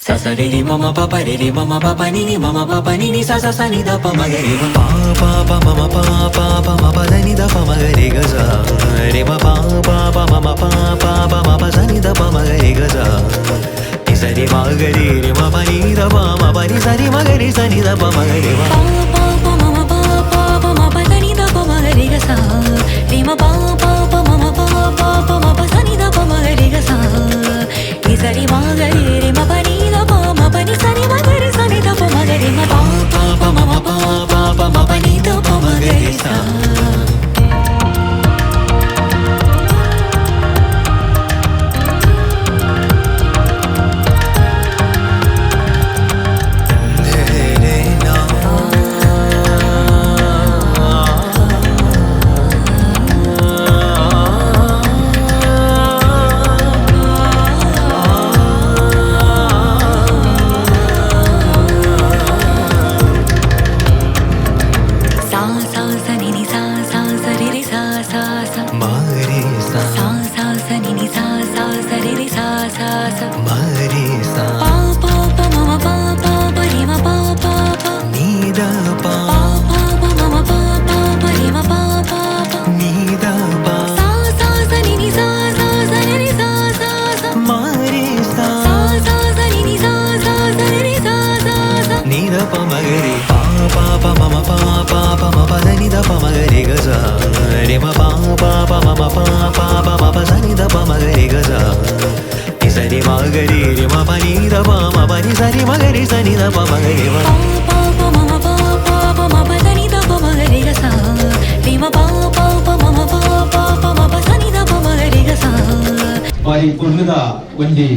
ಸ ಸ ರಿ ರಿ ಮ ಮ ಪ ಪ ರಿ ರಿ ಮ ಮ ಪ ಪ ನಿ ನಿ ಮ ಮ ಪ ಪ ನಿ ನಿ ಸ ಸ ಸ ನಿ the ಪ ಮ ಗ ರಿ ಮ. ಪಾ ಪ ಪ ಮ ಮ ಪ ಪ ಪ ಮ ಪ the ನಿ the ಪ ಮ ಗ ರಿ ಗ ಸ ರಿ ಮ ಪ ಪ ಪ ಮ ಮ ಪ ಪ ಪ ಮ ಪ ಸ ನಿ the ಪ ಮ ಗ ರಿ ಗ ಸ ನಿ ಸ ರಿ ಮ ಗ ರಿ ರಿ ಮ ಪ ನಿ the ಪ ಮ ಪ ನಿ ಸ ರಿ ಮ ಗ ರಿ ಸ ನಿ the ಪ ಮ ಗ ರಿ ಮ. ಪ ಪ ಪ ಮ ಮ ಪ ಪ ಪ ಮ ಪ the ನಿ the ಪ ಮ ಗ ರಿ ಗ ಸ ರಿ ಮ ಪ ಪ ಪ ಮ ಮ ಪ ಪ ಪ ಮ ಪ ಸ ನಿ the ಪ ಮ ಗ ರಿ ಗ ಸ ನಿ ಸ ರಿ ಮ ಗ ರಿ ರಿ ಮ ಪ ನಿ the ಪ ಮ ಪ ನಿ ಸ ರಿ ಮ ಗ ರಿ ಸ ನಿ the ಪ ಮ ಗ ರಿ ಮ ಪ ಪ ಪ ಮ ಮ ಪ ಪ ಪ ಮ ಪ ನಿ the ಪ ಮ ಗ ರಿ ಸ. ಸಾ ಸಾ ಸ ನಿ ನಿ ಸಾ ಸಾ ಸ ರಿ ರಿ ಸಾ ಸಾ ಸ. ಮ ರಿ ಸ. ಸಾ ಸಾ ಸ ನಿ ನಿ ಸಾ ಸಾ ಸ ರಿ ರಿ ಸಾ ಸಾ ಸ. ಮ ರಿ ಸ. ಪ ಪ ಪ ಮ ಮ ಪ ಪ ಪ ರಿ ಮ ಪ ಪ ಪ. ನಿ the ಪ. ಪ ಪ ಪ ಮ ಮ ಪ ಪ ಪ ರಿ ಮ ಪ ಪ ಪ. ನಿ the ಪ. ಸಾ ಸಾ ಸ ನಿ ನಿ ಸಾ ಸಾ ಸ ರಿ ರಿ ಸಾ ಸಾ ಸ. ಮ ರಿ ಸ. ಸಾ ಸಾ ಸ ನಿ ನಿ ಸಾ ಸಾ ಸ ರಿ ರಿ ಸಾ ಸಾ ಸ. ನಿ the ಪ ಮ ಗ ರಿ ಪ ಪ ಪ ಮ ಮ ಪ ಪ ಪ ಮ ಪ the ನಿ the ಪ ಮ ಗ ರಿ ಗ ಸ ರಿ ಮ ಪ ಪ ಪ ಮ ಮ ಪ ಪ ಪ ಮ ಪ ಸ ನಿ the ಪ ಮ ಗ ರಿ ಗ ಸ ನಿ ಸ ರಿ ಮ ಗ ರಿ ರಿ ಮ ಪ ನಿ the ಪ ಮ ಪ ನಿ ಸ ರಿ ಮ ಗ ರಿ ಸ ನಿ the ಪ ಮ ಗ ರಿ ಮ. ಪ ಪ ಪ ಮ ಮ ಪ ಪ ಪ ಮ ಪ the ನಿ the ಪ ಮ ಗ ರಿ ಗ ಸ ರಿ ಮ ಪ ಪ ಪ ಮ ಮ ಪ ಪ ಪ ಮ ಪ ಸ ನಿ the ಪ ಮ ಗ ರಿ ಗ ಸ. ಬಾರಿ ಪೊರ್ಲುದ ಒಂಜಿ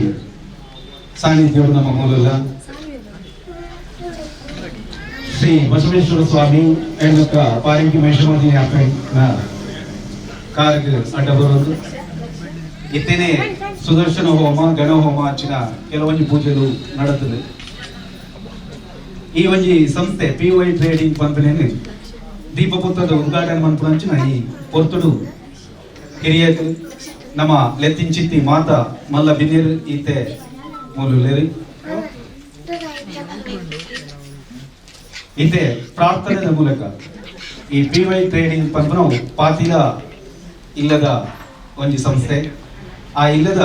ಸಾನ್ನಿಧ್ಯಡು ನಮ್ಮ ಮೂಲುಲ್ಲ ಶ್ರೀ ಬಸವೇಶ್ವರ ಸ್ವಾಮಿ ಎಣ್ಣುಕ ಪಾರಿಂಕಿ ಮೇಷಮೋದಿನಿ ಅಪ್ಪನ ಕಾರ್ಗ್ ಅಡ್ಡ ಬರೋದು ಇತ್ತೇನೆ ಸುದರ್ಶನ ಹೋಮ, ಗಣಹೋಮ ಅಂಚಿನ ಕೆಲವೊಂಜಿ ಪೂಜೆಲು ನಡತದೆ. ಈ ಒಂಜಿ ಸಂಸ್ಥೆ ಪಿ ವೈ ಟ್ರೇಡಿಂಗ್ ಪನ್ಪುನೇನು ದೀಪಪುತ್ತದ ಉದ್ಘಾಟನೆ ಮನ್ಪುನಂಚಿನ ಈ ಪೊರ್ತುಡು ಹಿರಿಯರು ನಮ್ಮ ಲೆತ್ತಿಂಚಿತ್ತಿ ಮಾತ ಮಲ್ಲ ಬಿನ್ನಿರು ಈತೆ ಮೂಲುಲ್ಲೆರ್. ಇತ್ತೆ ಪ್ರಾರ್ಥನೆದ ಮೂಲಕ ಈ ಪಿ ವೈ ಟ್ರೇಡಿಂಗ್ ಪನ್ಪುನವು ಪಾತಿಲ ಇಲ್ಲದ ಒಂಜಿ ಸಂಸ್ಥೆ. ಆ ಇಲ್ಲದ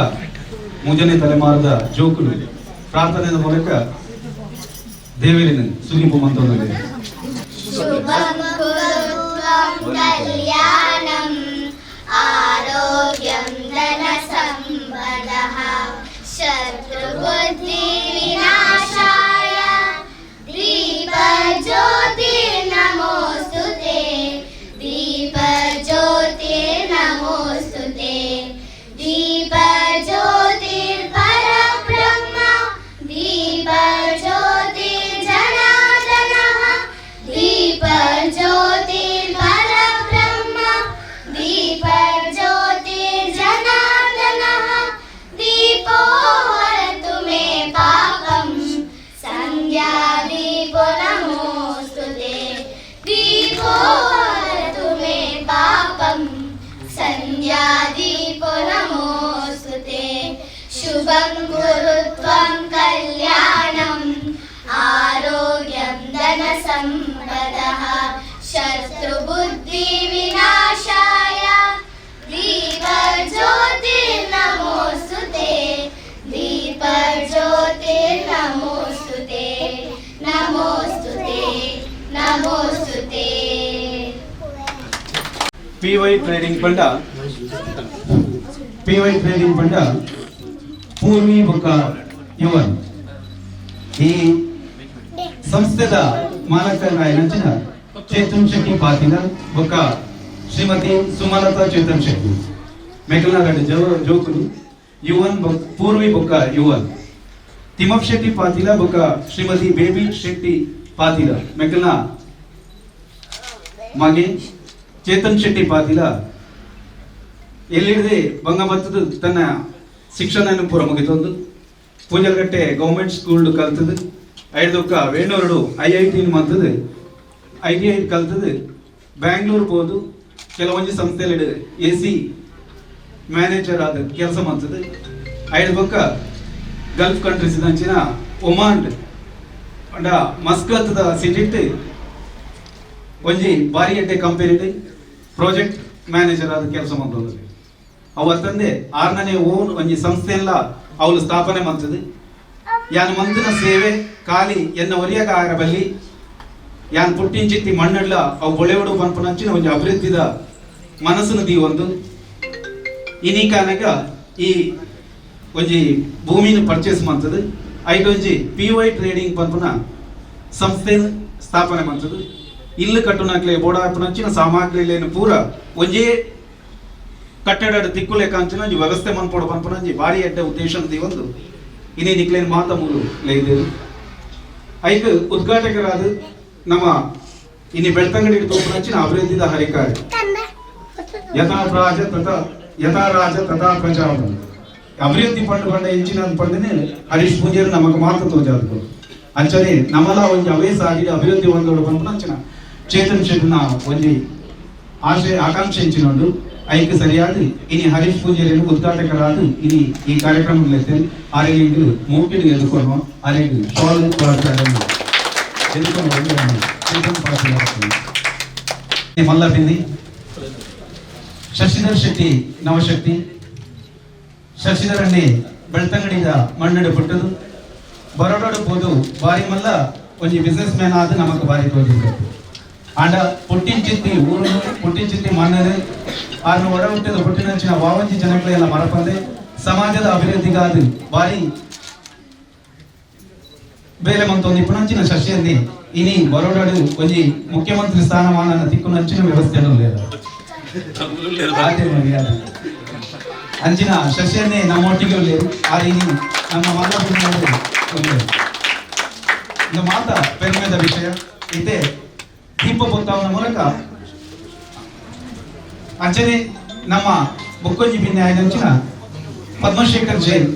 ಮೂಜನೇ ತಲೆಮಾರದ ಜೋಕುಲು ಪ್ರಾರ್ಥನೆದ ಮೂಲಕ ದೇವರಿನ ಸುಗಿಪು ಮಂತೊಂದುಲ್ಲೆರ್. ಶುಭಂ ಕುರು ತ್ವಂ ಕಲ್ಯಾಣಂ ಆರೋಗ್ಯಂ ಧನ ಸಂಪದಃ ಶತ್ರುಬುದ್ಧಿ ವಿನಾಶಾಯ ದೀಪಜ್ಯೋತಿರ್ನಮೋಸ್ತುತೆ, ದೀಪಜ್ಯೋತಿರ್ನಮೋಸ್ತುತೆ. ದೀಪಜ್ಯೋತಿರ್ಪರಬ್ರಹ್ಮ ದೀಪಜ್ಯೋತಿರ್ಜನಾರ್ದನಃ, ದೀಪಜ್ಯೋತಿರ್ಪರಬ್ರಹ್ಮ ದೀಪಜ್ಯೋತಿರ್ಜನಾರ್ದನಃ. ದೀಪೋ ಹರತು ಮೇ ಪಾಪಂ ಸಂಧ್ಯಾದೀಪೋ ನಮೋಸ್ತುತೆ, ದೀಪೋ ಹರತು ಮೇ ಪಾಪಂ ಸಂಧ್ಯಾದೀಪೋ ನಮೋಸ್ತುತೆ. ಶುಭಂ ಕುರು ತ್ವಂ ಕಲ್ಯಾಣಂ ಆರೋಗ್ಯಂ ಧನ ಸಂಪದಃ ಶತ್ರುಬುದ್ಧಿ ವಿನಾಶಾಯ ದೀಪಜ್ಯೋತಿರ್ನಮೋಸ್ತುತೆ, ದೀಪಜ್ಯೋತಿರ್ನಮೋಸ್ತುತೆ, ನಮೋಸ್ತುತೆ, ನಮೋಸ್ತುತೆ. ಪಿ ವೈ ಟ್ರೇಡಿಂಗ್ ಪಂಡ, ಪಿ ವೈ ಟ್ರೇಡಿಂಗ್ ಪಂಡ ಪೂರ್ವಿ ಬೊಕ್ಕ ಯುವನ್. ಈ ಸಂಸ್ಥೆದ ಮಾಲಕರಾಯಿನಂಚಿನ ಚೇತನ್ ಶೆಟ್ಟಿ ಪಾತಿಲ ಬೊಕ್ಕ ಶ್ರೀಮತಿ ಸುಮಲತಾ ಚೇತನ್ ಶೆಟ್ಟಿ ಮೆಗಲ್ನಾಗಡ್ಡೆ ಜೋಕುಲು ಯುವನ್ ಪೂರ್ವಿ ಬೊಕ್ಕ ಯುವನ್. ತಿಮ್ಮಪ್ಪ ಶೆಟ್ಟಿ ಪಾತಿಲ ಬೊಕ್ಕ ಶ್ರೀಮತಿ ಬೇಬಿ ಶೆಟ್ಟಿ ಪಾತಿಲ ಮೆಗಲ್ನ ಮಗೆ ಚೇತನ್ ಶೆಟ್ಟಿ ಪಾತಿಲ ಎಲ್ಲಿಡದೆ ಬಂಗಬತ್ತದ ತನ್ನ ಶಿಕ್ಷಣ ಪೂರ ಮುಗಿತೊಂದು ಪೂಜಲ್ಗಟ್ಟೆ ಗೌರ್ಮೆಂಟ್ ಸ್ಕೂಲ್ ಕಲ್ತದು. ಐದೊಕ್ಕ ವೇಣೂರುಡು ಐಐಟಿ ಮಂತದು ಐಟಿಐ ಕಲ್ತದು. ಬ್ಯಾಂಗ್ಳೂರ್ ಹೋದು ಕೆಲವೊಂಜಿ ಸಂಸ್ಥೆಯಲ್ಲಿ ಎ ಸಿ ಮ್ಯಾನೇಜರ್ ಆದ ಕೆಲಸ ಮಾಡ್ತದೆ. ಐದು ಬೊಕ್ಕ ಗಲ್ಫ್ ಕಂಟ್ರೀಸ್ ಅಂಚಿನ ಒಮಾನ್ ಪಂಡ ಮಸ್ಕತ್ದ ಸಿಟಿಟ್ ಒಂಜಿ ಬಾರಿ ಎಡ್ಡೆ ಕಂಪನಿ ಪ್ರಾಜೆಕ್ಟ್ ಮ್ಯಾನೇಜರ್ ಆದ ಕೆಲಸ ಮಂತೊಂದು. ಅವು ಅತ್ತಂದೆ ಆರ್ನನೇ ಓನ್ ಒಂಜಿ ಸಂಸ್ಥೆಲ್ಲ ಅವಳು ಸ್ಥಾಪನೆ ಮಂತದು. ಯಾನ್ ಮಂದಿನ ಸೇವೆ ಖಾಲಿ ಎನ್ನ ಒರಿಯಾಗ ಆರ ಬಲ್ಲಿ, ಯಾನ್ ಪುಟ್ಟಿಂಚಿತ್ತಿ ಮಣ್ಣಡ್ಲ ಅವು ಬೊಳೆವಡು ಪನ್ಪುನಂಚಿನ ಒಂಜಿ ಅಭಿವೃದ್ಧಿದ ಮನಸ್ಸನ್ನು ದೀವೊಂದು ಇನಿಕಾನಗ ಈ ಒಂಜಿ ಭೂಮಿನ ಪರ್ಚೇಸ್ ಮಂತದು. ಐಟ್ ಒಂಜಿ ಪಿ ವೈ ಟ್ರೇಡಿಂಗ್ ಪನ್ಪುನ ಸಂಸ್ಥೆನ ಸ್ಥಾಪನೆ ಮಂತದು. ಇಲ್ಲು ಕಟ್ಟುನಕ್ಲೆ ಬೋಡಾಪುನಂಚಿನ ಸಾಮಗ್ರಿಲೇನು ಪೂರ ಒಂಜೇ ಕಟ್ಟಡ ತಿಕ್ಕುಲೆ ಕಾಂಚಿನ ಒಂಜಿ ವ್ಯವಸ್ಥೆ ಮನ್ಪೊಡು ಪನ್ಪುನ ಒಂಜಿ ಭಾರಿ ಎಡ್ಡೆ ಉದ್ದೇಶ ದೀವೊಂದು ಇನಿ ನಿಕ್ಲೇನ್ ಮಾತ ಮೂಲು ಲೈದೇರು. ಐಕ್ ಉದ್ಘಾಟಕರಾದ ನಮ್ಮ ಇನಿ ಬೆಳ್ತಂಗಡಿ ತೋಪುನಂಚಿನ ಅಭಿವೃದ್ಧಿದ ಹರಿಕಾರಿ, ಯಥಾ ಪ್ರಾಜ ತಥಾ ಯಥಾ ರಾಜ ತಥಾ ಪ್ರಜಾ. ಅಭಿವೃದ್ಧಿ ಪಂಡು ಪಂಡ ಇಂಚಿನ ಪಂಡನೆ ಹರೀಶ್ ಪೂಂಜೆರ್ ನಮಕ್ ಮಾತ ತೋಜಾದು. ಅಂಚನೆ ನಮಲ ಒಂಜಿ ಅವೇ ಸಾಗಿ ಅಭಿವೃದ್ಧಿ ಹೊಂದೋಡು ಪನ್ಪುನಂಚಿನ ಚೇತನ್ ಶೆಟ್ಟಿನ ಒಂಜಿ ಆಶೆ ಆಕಾಂಕ್ಷೆ ಇಂಚಿನೊಂಡು. ಐಕ್ ಸರಿಯಾದ ಇನಿ ಹರೀಶ್ ಪೂಂಜೆರೆನ್ ಉದ್ಘಾಟಕರಾದ ಇನಿ ಈ ಕಾರ್ಯಕ್ರಮ ಆರೆಗ್ ಮೂಕಿಡ್ ಎದುಕೊನು ಆರೆಗ್ ಶಾಲ್ ಎದುಕೊನು ಚೇತನ್ ಪಾಟೀಲ್ ಮಲ್ಲಪಿಂದಿ ಶಶಿಧರ್ ಶೆಟ್ಟಿ ನವಶಕ್ತಿ. ಶಶಿಧರಣ್ಣೆ ಬೆಳ್ತಂಗಡಿದ ಮಣ್ಣಡು ಪುಟ್ಟದು ಬರೋಡೋಡು ಪೋದು ಬಾರಿ ಮಲ್ಲ ಒಂಜಿ ಬಿಸ್ನೆಸ್ ಮ್ಯಾನ್ ಆದ ನಮಕ್ ಬಾರಿ ತೋಜಿದ್ದು. ಆಂಡ ಪುಟ್ಟಿಂಚಿತ್ತಿ ಊರು ಪುಟ್ಟಿಂಚಿತ್ತಿ ಮಣ್ಣರು ಆರ್ನ ಒಡ ಹುಟ್ಟಿದ ಪುಟ್ಟಿನಂಚಿನ ವಾವಂಜಿ ಜನಗಳೆಲ್ಲ ಮರಪಂದೆ ಸಮಾಜದ ಅಭಿವೃದ್ಧಿಗಾದ ಬಾರಿ ಬೇಲೆ ಮಂತೊಂದು ಇಪ್ಪುನಂಚಿನ ಶಶಿಯಲ್ಲಿ ಇನಿ ಬರೋಡಾಡು ಒಂಜಿ ಮುಖ್ಯಮಂತ್ರಿ ಸ್ಥಾನಮಾನ ತಿಕ್ಕುನಂಚಿನ ವ್ಯವಸ್ಥೆ లేదు. ಅಂಚಿನ ಶಶಿಯನ್ನೇ ನಮ್ಮೊಟ್ಟಿಗೆ ಉಳ್ಳೇರು ಆರ್ ಇನಿ ನಮ್ಮ ಮಲ್ಲಪುರ್ನವರು ಉಳ್ಳೇರು. ಇದು ಮಾತ ಪೆರ್ಮೆದ ವಿಷಯ. ಇದೇ ದೀಪ ಪೊತ್ತಾವನ ಮೂಲಕ ಅಂಚನೆ ನಮ್ಮ ಬೊಕ್ಕೊಂಜಿ ಬಿನ್ನೆ ಆಯ್ದಂಚಿನ ಪದ್ಮಶೇಖರ್ ಜೈನ್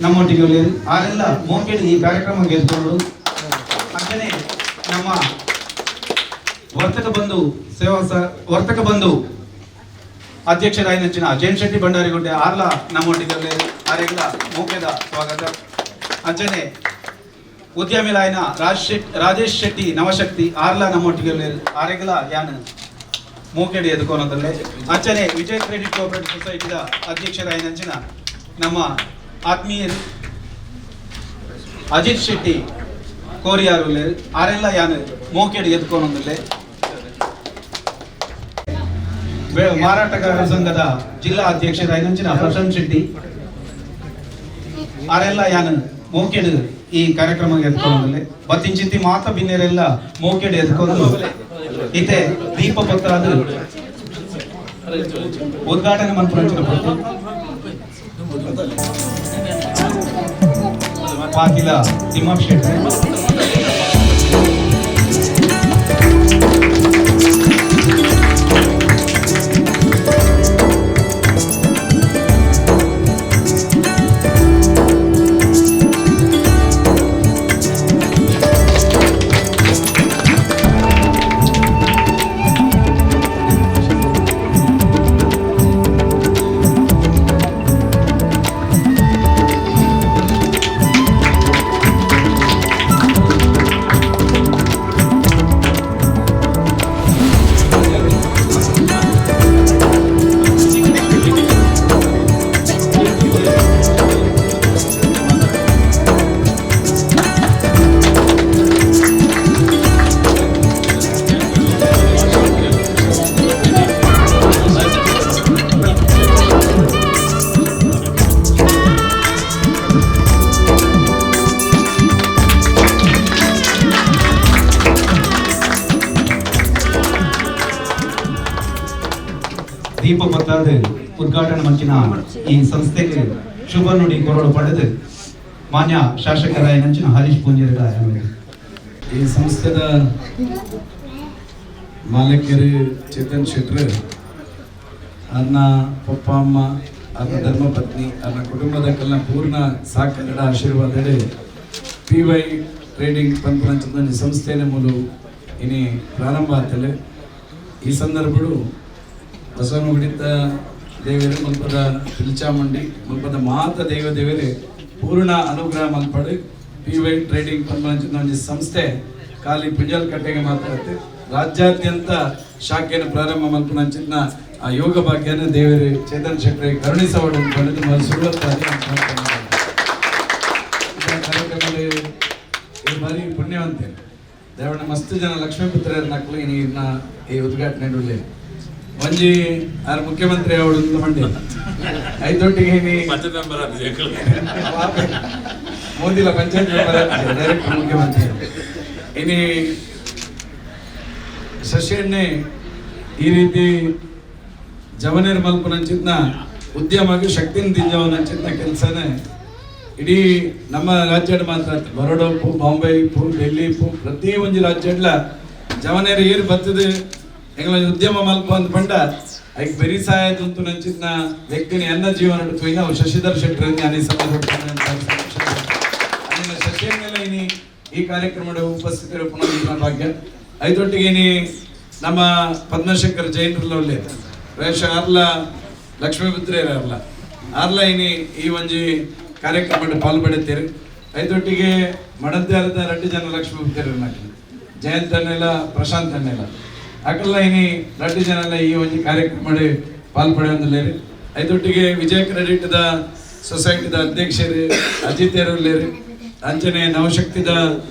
ನಮ್ಮೊಟ್ಟಿಗೆ ಉಳ್ಳೇರು. ಆರೆಲ್ಲ ಮೋಕೆಡ್ ಈ ಕಾರ್ಯಕ್ರಮ ಗೆದ್ಕೊಂಡು. ಅಂಚನೆ ನಮ್ಮ ವರ್ತಕ ಬಂಧು ಸೇವಾ ವರ್ತಕ ಬಂಧು ಅಧ್ಯಕ್ಷರಾಯಿನಂಚಿನ ಜೈನ್ ಶೆಟ್ಟಿ ಭಂಡಾರಿಗುಡ್ಡೆ ಆರ್ಲ ನಮ್ಮೊಟ್ಟಿಗೆ ಆರೆಲ್ಲ ಮೋಕೆದ ಸ್ವಾಗತ. ಅಂಚನೆ ಉದ್ಯಮಿಲಾಯನ ರಾಜೇಶ್ ಶೆಟ್ಟಿ ನವಶಕ್ತಿ ಆರ್ಲ ನಮ್ಮೊಟ್ಟಿಗೆ ಆರೆಗ್ಲ ಯಾನ್ ಮೂಕೆಡಿ ಎದುಕೋನದಲ್ಲೇ. ಅಂಚನೆ ವಿಜಯ್ ಕ್ರೆಡಿಟ್ ಕೋಆಪರೇಟಿವ್ ಸೊಸೈಟಿದ ಅಧ್ಯಕ್ಷರಾಯಿನಂಚಿನ ನಮ್ಮ ಆತ್ಮೀಯರು ಅಜಿತ್ ಶೆಟ್ಟಿ ಕೋರಿಯಾರು ಆರೆಲ್ಲ ಯಾನ್ ಮೋಕೆಡಿ ಎದುಕೋನದಲ್ಲೇ. ಮಾರಾಟಗಾರರ ಸಂಘದ ಜಿಲ್ಲಾ ಅಧ್ಯಕ್ಷರಾಯಿನಂಚಿನ ಪ್ರಶಾಂತ್ ಶೆಟ್ಟಿ ಆರೆಲ್ಲ ಯಾನ್ ಮೋಕೆಡ್ ಈ ಕಾರ್ಯಕ್ರಮ ಎತ್ಕೊಂಡಲ್ಲಿ ಬತ್ತಿಂಚಿತ್ತಿ ಮಾತ ಬಿನ್ನೆರೆಲ್ಲ ಮೋಕೆಡ್ ಎತ್ಕೊಂಡು ಇತ್ತೆ ದೀಪ ಪತ್ರ ಉದ್ಘಾಟನೆ ಮನ್ಪುನಂಚಿನ ಪೊರ್ತು ಪಾತಿಲ ತಿಮ್ಮಪ್ಪ ಶೆಟ್ಟಿ. ದೀಪ ಪತ್ತಾದ ಉದ್ಘಾಟನೆ ಮಂಚಿನ ಈ ಸಂಸ್ಥೆಗೆ ಶುಭ ನುಡಿ ಕೊರಡು ಪಡೆದು ಮಾನ್ಯ ಶಾಸಕರಾಯನಂಚಿನ ಹರೀಶ್ ಪೂಂಜೆರ. ಈ ಸಂಸ್ಥೆದ ಮಾಲೀಕರು ಚೇತನ್ ಶೆಟ್ರು ಅನ್ನ ಪಪ್ಪ ಅಮ್ಮ ಅನ್ನ ಧರ್ಮಪತ್ನಿ ಅನ್ನ ಕುಟುಂಬದ ಕಲ್ನ ಪೂರ್ಣ ಸಹಕಾರ ಆಶೀರ್ವಾದ ಪಿ ವೈ ಟ್ರೇಡಿಂಗ್ ಪನ್ಪುನಂಚಿನ ಸಂಸ್ಥೆನ ಮೂಲು ಇನಿ ಪ್ರಾರಂಭ ಆತಲೆ. ಈ ಸಂದರ್ಭಡು ಬಸವನಗುಡಿತ ದೇವರು ಮುಲ್ಪದ ಪಿಲ್ಚಾಮುಂಡಿ ಮುಲ್ಪದ ಮಾತ ದೈವ ದೇವರು ಪೂರ್ಣ ಅನುಗ್ರಹ ಮಲ್ಪಡು. ಪಿ ವೈ ಟ್ರೇಡಿಂಗ್ ಪನ್ಪಂಚಿನ ಒಂಜಿ ಸಂಸ್ಥೆ ಖಾಲಿ ಪುಂಜಾಲಕಟ್ಟೆಗೆ ಮಾತ್ರ ರಾಜ್ಯಾದ್ಯಂತ ಶಾಖೆಯನ್ನು ಪ್ರಾರಂಭ ಮಲ್ಪುನಂಚಿನ ಆ ಯೋಗ ಭಾಗ್ಯನ ದೇವರು ಚೇತನ್ ಶೆಟ್ಟರ್ ಕರುಣಿಸವಡು ಪಂಡುದು ಸುರುವತ್ತಾದಿ ಕಾರ್ಯಕ್ರಮದಲ್ಲಿ ಈ ಬಾರಿ ಪುಣ್ಯವಂತೆ ದೇವಣ್ಣ ಮಸ್ತ್ ಜನ ಲಕ್ಷ್ಮೀಪುತ್ರರ ನಕ್ಲು ಇನ್ನ ಈ ಉದ್ಘಾಟನೆ ಉಳ್ಳೆ ಒಂಜಿ ಆರ್ ಮುಖ್ಯಮಂತ್ರಿ ಅವಳು ಅಂತ ಮಂಡಿ ಐದೊಟ್ಟಿಗೆ ಮೋದಿಲ ಪಂಚಾಯತ್ ಮೆಂಬರ್ ಡೈರೆಕ್ಟ್ ಮುಖ್ಯಮಂತ್ರಿ. ಇನಿ ಶಶಿಯಣ್ಣೆ ಈ ರೀತಿ ಜವನೇರ್ ಮಲ್ಪುನಂಚಿತ್ನ ಉದ್ಯಮಕ್ಕೆ ಶಕ್ತಿನ ದಿಂಜವನಂಚಿತ್ನ ಕೆಲಸನೇ ಇಡೀ ನಮ್ಮ ರಾಜ್ಯಡ್ ಮಾತ್ರ ಬರೋಡ ಉಪ್ಪು, ಬಾಂಬೆ ಉಪ್ಪು, ಡೆಲ್ಲಿ ಉಪ್ಪು, ಪ್ರತಿ ಒಂಜಿ ರಾಜ್ಯಡ್ಲ ಜವನೇರು ಏರು ಬರ್ತದೆ ಎಂಗ್ಲ ಉದ್ಯಮ ಮಲ್ಪ ಅಂತ ಪಂಡ ಐಕ್ ಬೆರಿ ಸಹಾಯ ಉಂಟು ನಂಚಿತ್ನ ವ್ಯಕ್ತಿನ ಎನ್ನ ಜೀವನ ತೂಯಿನ ಅವು ಶಶಿಧರ್ ಶೆಟ್ಟರ್ ಅನಿ ಶಶಿಯನ್ನೆಲ್ಲ ಇನಿ ಈ ಕಾರ್ಯಕ್ರಮದ ಉಪಸ್ಥಿತರು ಪುನಃ ಭಾಗ್ಯ. ಐದೊಟ್ಟಿಗೆ ಇನಿ ನಮ್ಮ ಪದ್ಮಶಂಕರ್ ಜೈನರಲ್ಲೇ ರೇಷ ಆರ್ಲ ಲಕ್ಷ್ಮೀಪುತ್ರೇರ ಅರ್ಲ ಆರ್ಲ ಇನಿ ಈ ಒಂಜಿ ಕಾರ್ಯಕ್ರಮ ಪಾಲ್ಪಡೆತೇರು. ಐದೊಟ್ಟಿಗೆ ಮಡಂತ್ಯಾರದ ರಡ್ಡು ಜನ ಲಕ್ಷ್ಮೀಪುತ್ರೇರ ನಕಲು ಜಯಂತ್ ಅಣ್ಣೆಲ್ಲ ಪ್ರಶಾಂತ್ ಅಣ್ಣೆಲ್ಲ ಅಕಲ್ಲ ಇನಿ ರಡ್ಡು ಜನ ಎಲ್ಲ ಈ ಒಂಜಿ ಕಾರ್ಯಕ್ರಮ ಪಾಲ್ಪಡೆಯೊಂದುಲ್ಲೇರು. ಐದೊಟ್ಟಿಗೆ ವಿಜಯ ಕ್ರೆಡಿಟ್ದ ಸೊಸೈಟಿದ ಅಧ್ಯಕ್ಷರು ಅಜಿತ್ ಏರುಲ್ಲೇರು, ಅಂಚನೆ ನವಶಕ್ತಿದ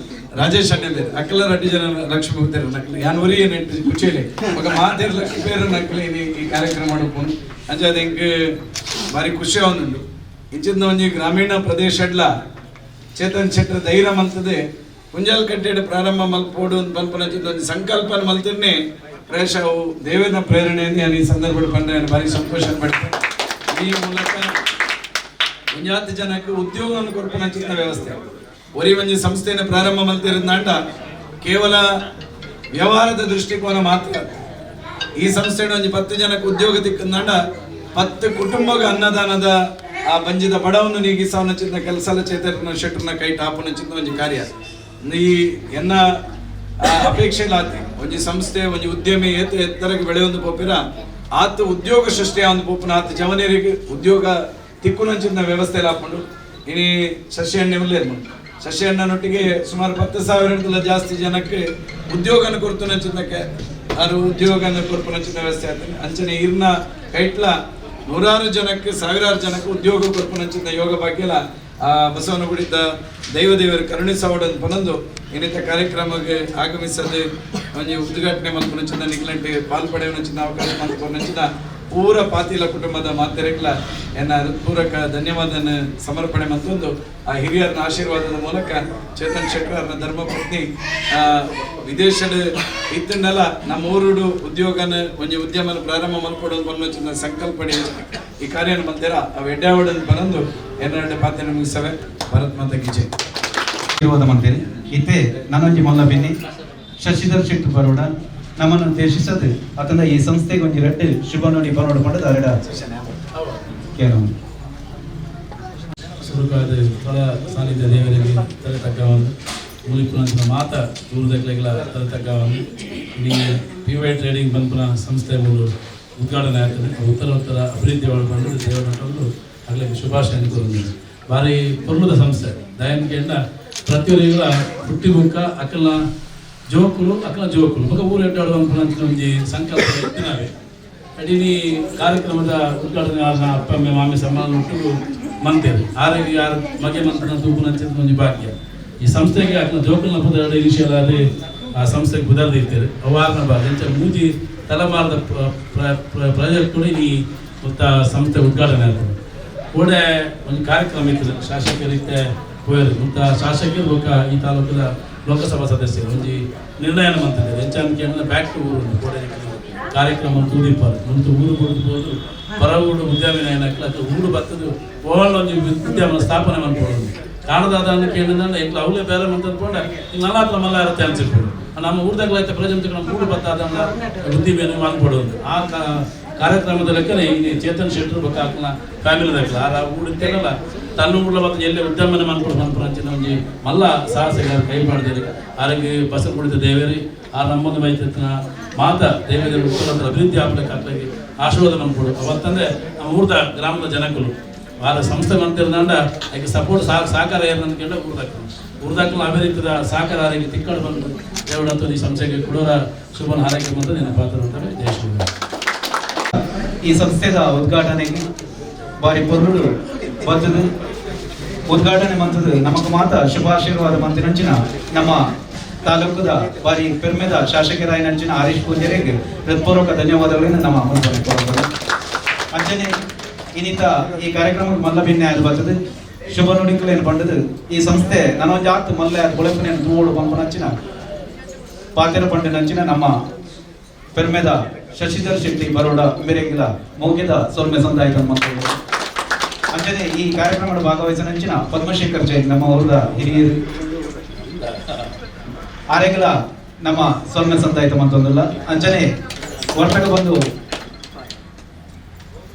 ರಾಜೇಶ್ ಅಣ್ಣಲೇರು ಅಕ್ಕಲ ರಡ್ಡು ಜನ ಲಕ್ಷ್ಮೀಪುತ್ರೇರ ನಕಲು ಯಾನ್ ಒರಿ ನೆಟ್ಟು ಕುಚೇಲೆ ఒక ಮಾತೇರು ಲಕ್ಷ್ಮೀ ನಕಲು ಇನಿ ಈ ಕಾರ್ಯಕ್ರಮ ಮಾಡುಪುನು. ಅಂಚ ಅದು ಎಂಕ್ ಭಾರಿ ಖುಷಿ ಆವೊಂದುಂಡು. ಇಂಚಿನ ಒಂಜಿ ಗ್ರಾಮೀಣ ಪ್ರದೇಶಡ್ಲ ಚೇತನ್ ಶೆಟ್ಟರ್ ಧೈರ್ಯ ಮಲ್ತದೆ ಪುಂಜಾಲಕಟ್ಟೆಡ್ ಪ್ರಾರಂಭ ಮಲ್ಪೋಡು ಅಂತ ಪನ್ಪುನಂಚಿನ ಒಂಜಿ ಸಂಕಲ್ಪನ ಮಲ್ತಿರ್ನೆ ಪ್ರಾಯಶಃ ಅವು ದೇವರ ಪ್ರೇರಣೆಯನ್ನು ನಾನು ಈ ಸಂದರ್ಭದಲ್ಲಿ ಪಂಡ್ರೆ ಭಾರಿ ಸಂತೋಷ ಪಡ್ತೇನೆ. ಈ ಮೂಲಕ ಒಂಜಾತಿ ಜನಕ್ಕೆ ಉದ್ಯೋಗವನ್ನು ಕೊರ್ಪುನಂಚಿನ ವ್ಯವಸ್ಥೆ ಒರಿ ಒಂಜಿ ಸಂಸ್ಥೆಯನ್ನು ಪ್ರಾರಂಭ ಮಲ್ತಿರೋದ್ನಾಂಡ ಕೇವಲ ವ್ಯವಹಾರದ ದೃಷ್ಟಿಕೋನ ಮಾತ್ರ. ಈ ಸಂಸ್ಥೆ ಒಂಜಿ 10 ಜನಕ್ಕೆ ಉದ್ಯೋಗ ತಿಕ್ಕಂದಾಂಡ 10 ಕುಟುಂಬಗ ಅನ್ನದಾನದ ಆ ಬಂಜಿದ ಬಡವನ್ನು ನೀಗಿಸವನ ಚಿಂತ ಕೆಲಸ ಚೇತನ ಶೆಟ್ಟರ್ನ ಕೈ ಟಾಪನ ಚಿಂತ ಒಂಜಿ ಕಾರ್ಯ ಈ ಎನ್ನ ಅಪೇಕ್ಷೆ ಲಾತಿ ಒಂಜಿ ಸಂಸ್ಥೆ ಒಂಜಿ ಉದ್ಯಮಿ ಏತ ಎತ್ತರಕ್ಕೆ ಬೆಳೆಯೊಂದು ಪೋಪಿರ ಆತ ಉದ್ಯೋಗ ಸೃಷ್ಟಿ ಒಂದು ಪೋಪುನ ಆತ ಜವನಿಯರಿಗೆ ಉದ್ಯೋಗ ತಿಕ್ಕುನಂಚಿನ ವ್ಯವಸ್ಥೆ ಹಾಕೊಂಡು ಇನಿ ಶಶಿ ಅಣ್ಣೆ ಉಲ್ಲೇರು ಶಶಿ ಅಣ್ಣನೊಟ್ಟಿಗೆ ಸುಮಾರು 10,000 ಜಾಸ್ತಿ ಜನಕ್ಕೆ ಉದ್ಯೋಗನ ಕೊರ್ತುನಂಚಿನಕ್ಕೆ ಅದು ಉದ್ಯೋಗನ ಕೊರ್ಪುನಂಚಿನ ವ್ಯವಸ್ಥೆ ಆಗ್ತದೆ. ಅಂಚನೆ ಇರ್ನ ಕೈಟ್ಲ ನೂರಾರು ಜನಕ್ಕೆ ಸಾವಿರಾರು ಜನಕ್ಕೆ ಉದ್ಯೋಗ ಕೊರ್ಪುನಂಚಿನ ಯೋಗ ಭಾಗ್ಯಲ ಆ ಬಸವನಗುಡಿದ ದೈವ ದೇವರು ಕರುಣಿಸವಡನ್ ಪನಂದು ಇನ್ನಿತ ಕಾರ್ಯಕ್ರಮಕ್ಕೆ ಆಗಮಿಸದೆ ಒಂಜಿ ಉದ್ಘಾಟನೆ ಮಲ್ಪುನಂಚಿನ ನಿಗ್ಲಂಟಿ ಪಾಲ್ಪಡೆಯುನಂಚಿನ ಅವಕಾಶ ಮಲ್ಪುನಂಚಿನ ಪೂರ ಪಾತಿಲ ಕುಟುಂಬದ ಮಾತೆರೆಗ್ಲ ಎನ್ನ ಹೃತ್ಪೂರ್ವಕ ಧನ್ಯವಾದನ ಸಮರ್ಪಣೆ ಮತ್ತೊಂದು ಆ ಹಿರಿಯರನ ಆಶೀರ್ವಾದದ ಮೂಲಕ ಚೇತನ್ ಶೆಟ್ಟರ್ನ ಧರ್ಮಪತ್ನಿ ವಿದೇಶದ ಇತ್ತಂಡಲ ನಮ್ಮ ಊರುಡು ಉದ್ಯೋಗನ ಒಂಜಿ ಉದ್ಯಮನ ಪ್ರಾರಂಭ ಮಲ್ಪಡೋದು ಪನ್ನುಚಿನ ಸಂಕಲ್ಪ ಈ ಕಾರ್ಯನ ಮಂದಿರ ಅವು ಎಡ್ಡಾವಡನ್ ಪನಂದು ಎನ್ನರಡ್ಡೆ ಪಾತ್ರ ಮುಗಿಸವೆ. ಭಾರತ್ ಮಾತಾ ಕಿ ಜೈ. ಆಶೀರ್ವಾದ ಮಾಡ್ತೇನೆ. ಇತ್ತೆ ನಾನೊಂಜಿ ಮೊಲ್ಲ ಬೆನ್ನಿ ಶಶಿಧರ್ ಶೆಟ್ಟಿ ಬರೋಡ ನಮ್ಮನ್ನು ಉದ್ದೇಶಿಸದು ಅತಂದ ಈ ಸಂಸ್ಥೆಗೆ ಒಂಜಿ ರಡ್ಡು ಶುಭ ನೋಡಿ ಬರೋಡ ಪಂಡದ ಅರಡ ಕೇಳೋಣ. ಸುರುಕಾದ ಫಲ ಸಾನ್ನಿಧ್ಯ ದೇವರಿಗೆ ತಲೆ ತಗ್ಗವನ್ನು ಮುಲಿಪುನಂಚಿನ ಮಾತ ದೂರದಕ್ಲೆಗ್ಲ ತಲೆ ತಗ್ಗವನ್ನು ನೀ ಪಿ ವೈ ಟ್ರೇಡಿಂಗ್ ಬಂಪುನ ಸಂಸ್ಥೆ ಮೂಲು ಉದ್ಘಾಟನೆ ಆಗ್ತದೆ. ಉತ್ತರ ಉತ್ತರ ಅಭಿವೃದ್ಧಿ ಒಳಗೊಂಡು ದೇವರ ಆಗ್ಲಿಕ್ಕೆ ಶುಭಾಶಯ ಕೋರುಂದು. ಭಾರಿ ಪೊರ್ಲುದ ಸಂಸ್ಥೆ ದಯನ್ ಪ್ರತಿಯೊರಿಗಳ ಹುಟ್ಟಿ ಬುಕ್ಕ ಅಕಲ್ನ ಜೋಕುಲು ಅಕಲ್ನ ಜೋಕುಲು ಬೊಕ ಊರು ಎಡ್ಡಾಡುವಂಪುನಂಚಿನ ಒಂಜಿ ಸಂಕಲ್ಪ ಎತ್ತಿನವೇ ಅಡಿನಿ ಕಾರ್ಯಕ್ರಮದ ಉದ್ಘಾಟನೆ ಆದ ಅಪ್ಪ ಅಮ್ಮ ಮಾಮಿ ಸಮ್ಮಾನ ಒಟ್ಟು ಮಂತೇರು ಆರಿಗೆ ಯಾರು ಮಗೆ ಮಂತನ ತೂಪುನಂಚಿನ ಒಂಜಿ ಭಾಗ್ಯ ಈ ಸಂಸ್ಥೆಗೆ ಅಕಲ್ನ ಜೋಕುಲ್ನ ಪುದರ್ ಇನಿಷಿಯಲ್ ಆದ್ ಆ ಸಂಸ್ಥೆಗೆ ಪುದರ್ ದೀತೆರ್ ಅವಾರ್ನ ಭಾಗ ಇಂಚ ಮೂಜಿ ತಲೆಮಾರದ ಪ್ರಾಜೆಕ್ಟ್ ಕೂಡ ಈ ಮೊತ್ತ ಸಂಸ್ಥೆ ಉದ್ಘಾಟನೆ ಆಗ್ತದೆ. ಕೂಡ ಒಂದು ಕಾರ್ಯಕ್ರಮ ಇತ್ತು ಶಾಸಕರಿತ್ತೆ ಪೋಯರು ಮುತ್ತ ಶಾಸಕರು ಬೊಕ್ಕ ಈ ತಾಲೂಕಿನ ಲೋಕಸಭಾ ಸದಸ್ಯರು ಒಂಜಿ ನಿರ್ಣಯ ಮಂತಿದ್ದಾರೆ ಹೆಚ್ಚಾನ್ ಬ್ಯಾಕ್ ಟು ಊರು ಒಂದು ಕೋಡೆ ಕಾರ್ಯಕ್ರಮ ತೂದಿಪ್ಪಾರು ಮುಂತು ಊರು ಕೊಡ್ಬೋದು ಪರ ಊರು ಉದ್ಯಮಿ ನಾಯಕಲ ಊರು ಬತ್ತದು ಓಳ್ ಒಂಜಿ ಉದ್ಯಮ ಸ್ಥಾಪನೆ ಮನ್ಪೊಡು ಕಾಣದಾದ ಕೇಳಿದ ಎಂಕ್ಲ ಅವಲೇ ಬೇರೆ ಮಂತ ಪೋಂಡ ನಲ್ಲಾತ್ರ ಮಲ್ಲ ಚಾನ್ಸ್ ಇರ್ಬೋದು ನಮ್ಮ ಊರ್ದಾಗಲ ಐತೆ ಪ್ರೆಸೆಂಟ್ ನಮ್ಮ ಊರು ಬತ್ತಾದ ಉದ್ಯಮಿಯನ್ನು ಮನ್ಪೊಡು ಆ ಕಾರ್ಯಕ್ರಮದ ಲೆಕ್ಕನೆ ಈ ಚೇತನ್ ಶೆಟ್ಟರು ಬೊಕ್ಕ ಅಕ್ಲನ ಫ್ಯಾಮಿಲಿ ದಕ್ಲ ಆ ಊರು ಇತ್ತೇನಲ್ಲ ತನ್ನ ಊರ್ಲ ಬತ್ತ ಎಲ್ಲೆ ಉದ್ಯಮನ ಮನ್ಪೊಡು ಮನ್ಪುನಂಚಿನ ಒಂಜಿ ಮಲ್ಲ ಸಾಹಸಗಾರ ಕೈ ಮಾಡಿದೆ ಆರೋಗ್ಯ ಬಸವಗುಡಿದ ದೇವೇರಿ ಆ ನಮ್ಮೊಂದು ಮೈತಿನ ಮಾತ ದೇವೇಂದ್ರ ಉತ್ತರದ ಅಭಿವೃದ್ಧಿ ಆಗ್ಲಿಕ್ಕೆ ಆಗ್ಲಿಕ್ಕೆ ಆಶೀರ್ವಾದ ಮನ್ಪೊಡು. ಅವತ್ತಂದ್ರೆ ನಮ್ಮ ಊರ್ದ ಗ್ರಾಮದ ಜನಕುಲು ವಾರ ಸಂಸ್ಥೆ ಮಂತಿರ್ದಂಡ ಅದಕ್ಕೆ ಸಪೋರ್ಟ್ ಸಹಕಾರ ಏನಂತ ಕೇಳ ಊರ್ದಾಕ ಉರ್ದಾಕಲ ಅಭಿವೃದ್ಧಿದ ಸಹಕಾರಿಗೆ ತಿಕ್ಕಡು ಬಂದು ದೇವಡಂತ ಈ ಸಂಸ್ಥೆಗೆ ಕುಡೋರ ಶುಭನ ಹಾರೈಕೆ ಬಂದು ನಿನ್ನ ಪಾತ್ರ ಅಂತಾರೆ. ಜೈ ಶ್ರೀರಾಮ್. ಈ ಸಂಸ್ಥೆದ ಉದ್ಘಾಟನೆಗೆ ಬಾರಿ ಪೊರ್ಲುಡು ಬತ್ತದು ಉದ್ಘಾಟನೆ ಮಂತದು ನಮಕ್ ಮಾತ ಶುಭಾಶೀರ್ವಾದ ಮಂತಿನಂಚಿನ ನಮ್ಮ ತಾಲೂಕುದ ಬಾರಿ ಪೆರ್ಮೆದ ಶಾಸಕರಾಯಿನಂಚಿನ ಹರೀಶ್ ಪೂಜಾರಿಗೆ ಹೃತ್ಪೂರ್ವಕ ಧನ್ಯವಾದಗಳನ್ನು ನಮ್ಮ ಮುಂದೆ ಕೊಡಬಹುದು. ಅಂಚನೆ ಇನ್ನಿತ ಈ ಕಾರ್ಯಕ್ರಮಕ್ಕೆ ಮಲ್ಲ ಭಿನ್ನೆ ಆದ್ ಬರ್ತದೆ ಶುಭ ನುಡಿಕಲೇನು ಪಂಡದು ಈ ಸಂಸ್ಥೆ ನನೊಂಜಾತ್ ಮಲ್ಲ ಆದ್ ಬೊಳೆಪುನೇನು ತೂವೋಡು ಪಂಪನಂಚಿನ ಪಾತೆರ ಪಂಡಿನಂಚಿನ ನಮ್ಮ ಪೆರ್ಮೆದ ಶಶಿಧರ್ ಶೆಟ್ಟಿ ಬರೋಡ ಮೇರೆಗಿಲ ಮೌಗ್ಯದ ಸೊಲ್ಮೆ ಸಂದಾಯಿತ ಮತ್ತು. ಅಂಚನೆ ಈ ಕಾರ್ಯಕ್ರಮದ ಭಾಗವಹಿಸಿನಂಚಿನ ಪದ್ಮಶೇಖರ್ ಜೈನ್, ನಮ್ಮ ಊರದ ಹಿರಿಯರು, ಆರೆಗಲ ನಮ್ಮ ಸೊಲ್ಮೆ ಸಂದಾಯಿತ ಮತ್ತೊಂದಲ್ಲ. ಅಂಚನೆ ವರ್ತಕ ಬಂದು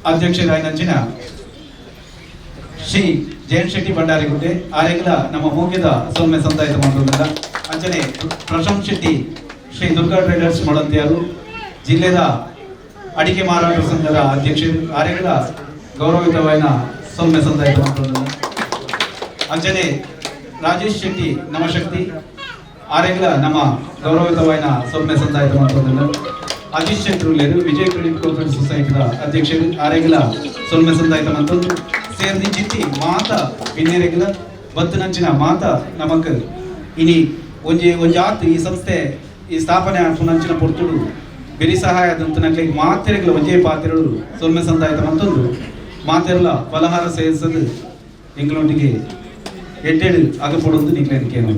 ಅಧ್ಯಕ್ಷರಾಯಿನಂಚಿನ ಶ್ರೀ ಜಯಂತ್ ಶೆಟ್ಟಿ ಭಂಡಾರಿಗುಡ್ಡೆ ಆರೆಗಲ ನಮ್ಮ ಮೌಗ್ಯದ ಸೊಲ್ಮೆ ಸಂದಾಯಿತ ಮತ್ತೊಂದಲ್ಲ. ಅಂಚನೆ ಪ್ರಶಾಂತ್ ಶೆಟ್ಟಿ, ಶ್ರೀ ದುರ್ಗಾ ಟ್ರೇಡರ್ಸ್ ಮೊಡಂತಿಯಾರು, ಜಿಲ್ಲೆದ ಅಡಿಕೆ ಮಾರಾಟ ಸಂಘದ ಅಧ್ಯಕ್ಷರು, ಆರೆಗಲ ಗೌರವಿತವಾದ ಸೊಲ್ಮೆ ಸಂದಾಯಿತ ಮತ್ತೊಂದಲ್ಲ. ಅಂಚನೆ ರಾಜೇಶ್ ಶೆಟ್ಟಿ ನವಶಕ್ತಿ ಆರೆಗಲ ನಮ್ಮ ಗೌರವಿತವಾದ ಸೊಲ್ಮೆ ಸಂದಾಯಿತ ಮತ್ತೊಂದಲ್ಲ. ಅಜಿತ್ ಶೆಟ್ಟರು ವಿಜಯ್ ಕ್ರೆಡಿಟ್ ಕೋಪರೇಟಿವ್ ಸೊಸೈಟಿದ ಅಧ್ಯಕ್ಷರು, ಆರೆಗಲ ಸೊಲ್ಮೆ ಸಂದಾಯಿತ ಮತ್ತೊಂದು ಸೇರ್ದಿ ಚಿತ್ತಿ ಮಾತ ಬಿನ್ನೆರೆಗಲ ಬತ್ತನಂಚಿನ ಮಾತ ನಮಕ್ ಇನಿ ಒಂಜಿ ಒಂಜಿ ಆತ್ ಈ ಸಂಸ್ಥೆ ಈ ಸ್ಥಾಪನೆ ಆಪುನಂಚಿನ ಪೊರ್ತುಡು ಬೆರಿ ಸಹಾಯದಂತ ನಕ್ಲೆಗ್ ಮಾತೆರೆಗ್ಲ ಒಂಜೇ ಪಾತೆರಡು ಸೊಲ್ಮೆ ಸಂದಾಯಿತ ಮತ್ತೊಂದು ಮಾತೆರ್ಲ ಫಲಹಾರ ಸೇರಿಸದು ಎಂಗ್ಲೊಟ್ಟಿಗೆ ಎಡ್ಡೆಡು ಅಗಪೊಡೊಂದು ನಿಕ್ಲೇನು.